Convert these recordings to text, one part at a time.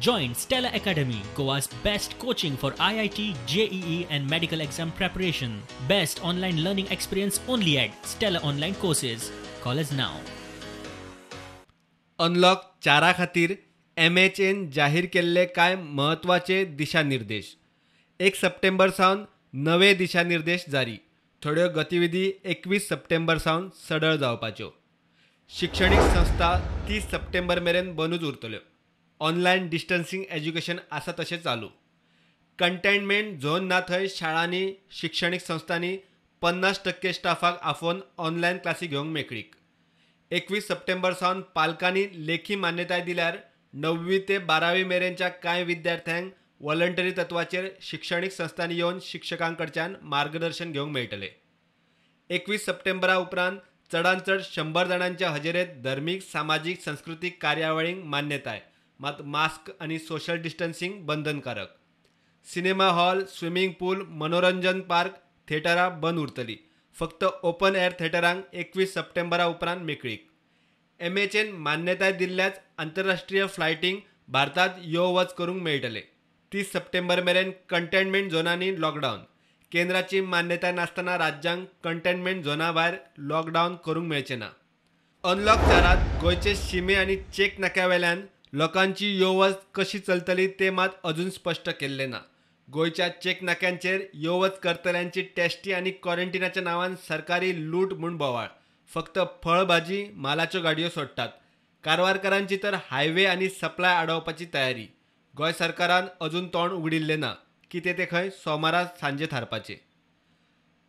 Join Stella Academy, Goa's best coaching for IIT, JEE and medical exam preparation. Best online learning experience only at Stella Online Courses. Call us now. Unlock 4 खातीर MHN जाहीर केल्ले कांय म्हत्वाचे दिशानिर्देश. 1 सप्टेंबर सावन नवे दिशानिर्देश जारी. थोड्यो गतिविधी 21 सप्टेंबर सावन सडळ जावपाच्यो. शिक्षणीक संस्था 30 सप्टेंबर मेरेन बंदूच उरतल्यो. ऑनलायन डिस्टन्सिंग एज्युकेशन आसा तशें चालू. कंटेनमेंट झोन ना थंय शाळांनी, शिक्षणीक संस्थांनी 50% स्टाफाक आफोवन ऑनलायन क्लासी घेवंक मेकळीक. 21 सप्टेंबर सावन पालकांनी लेखी मान्यताय दिल्यार 9वी ते 12वी मेरेनच्या कांय विद्यार्थ्यांक वॉलंटरी तत्वाचेर शिक्षणीक संस्थांनी येवन शिक्षकां कडच्यान मार्गदर्शन घेवंक मेळटलें. 21 सप्टेंबरा उपरांत चडांत चड 100 जाणांच्या हजेरेंत धर्मीक, सामाजीक, संस्कृतीक कार्यावळींक मान्यताय, मात मास्क आनी सोशल डिस्टन्सिंग बंधनकारक. सिनेमा हॉल, स्विमींग पूल, मनोरंजन पार्क, थिएटरां बंद उरतली. फक्त ओपन एअर थिएटरांक 21 सप्टेंबरा उपरांत मेकळीक. MHN मान्यताय दिल्ल्याच आंतरराष्ट्रीय फ्लायटींक भारतांत यो वच करूंक मेळटलें. 30 सप्टेंबर मेरेन कंटेनमेंट झोनांनी लॉकडावन. केंद्राची मान्यताय नासतना राज्यांक कंटेनमेंट झोना भायर लॉकडावन करूंक मेळचें ना. अनलॉक 4 गोंयचे शिमे आनी चेक नाक्या वेल्यान लोकांची यो वच कशी चलतली ते मात अजून स्पश्ट केल्लें ना. गोंयच्या चेक नाक्यांचेर यो वच करतल्यांची टेस्टी आनी क्वॉरंटिनाच्या नांवान सरकारी लूट म्हूण बोवाळ. फक्त फळभाजी, मालाच्यो गाडयो सोडटात. कारवारकारांची तर हायवे आनी सप्लाय आडावपाची तयारी. गोंय सरकारान अजून तोंड उगडिल्लें ना. कितें तें खंय सोमारा सांजे थारपाचें.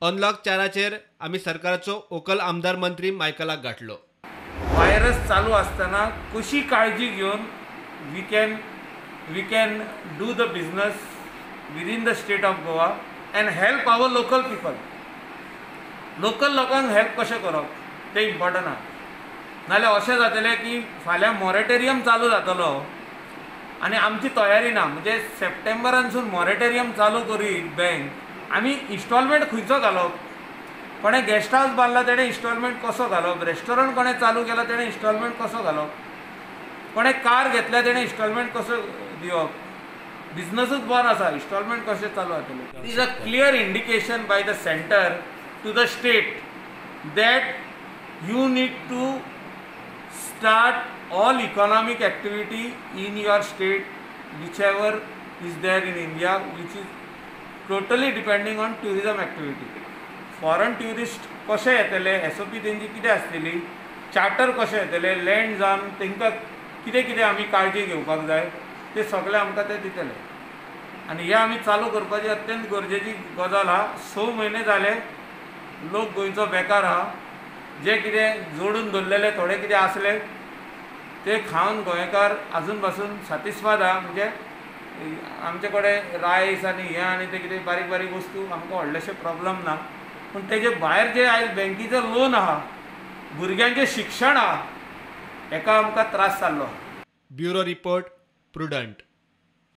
अनलॉक 4चेर आमी सरकाराचो ओकल आमदार मंत्री मायकलाक गाठलो. व्हायरस चालू आसतना कशी काळजी घेवन we can do the business within the state of Goa and help our local people. Local लोकांक हेल्प कशें करप तें इम्पॉर्टंट आहा. नाजाल्यार अशें जातलें की फाल्यां मॉरेटोरियम चालू जातलो आनी आमची तयारी ना. म्हणजे सप्टेंबरानसून मॉरेटोरियम चालू करीत बँक, आमी इन्स्टॉलमेंट खंयचो घालप? कोणें गेस्ट हावस बांदला तेणें इन्स्टॉलमेंट कसो घालप? रेस्टॉरंट कोणें चालू केला तेणें इन्स्टॉलमेंट कसो घालप? कोणें कार घेतल्या तेणें इन्स्टॉलमेंट कसो दिवप? बिजनसूच बंद आसा, इन्स्टॉलमेंट कशें चालू जातलें? It is a clear indication by the centre to the state that you need to start all economic activity in your state, whichever is there in India, which is totally depending on tourism activity. Foreign tourist कशे येतले, SOP तेंची कितें आसतली, charter कशे येतले, land जावन तेंकां कितें कितें आमी काळजी घेवपाक जाय ते सगळें आमकां ते दितले. आनी हें आमी चालू करपाची अत्यंत गरजेची गजाल आहा. 6 म्हयने जाले लोक गोंयचो बेकार आहा. जे कितें जोडून दवरलेले थोडे कितें आसले ते खावन गोंयकार आजून पासून सॅटिस्फायड आहा. म्हणजे आमचे कडेन रायस आनी हें आनी ते कितें बारीक बारीक वस्तू आमकां व्हडलेशे प्रॉब्लम ना. पूण तेजे भायर जे आयज बँकीचो लोन आहा, भुरग्यांचें शिक्षण आहा, हेका आमकां त्रास जाल्लो. Bureau report, Prudent.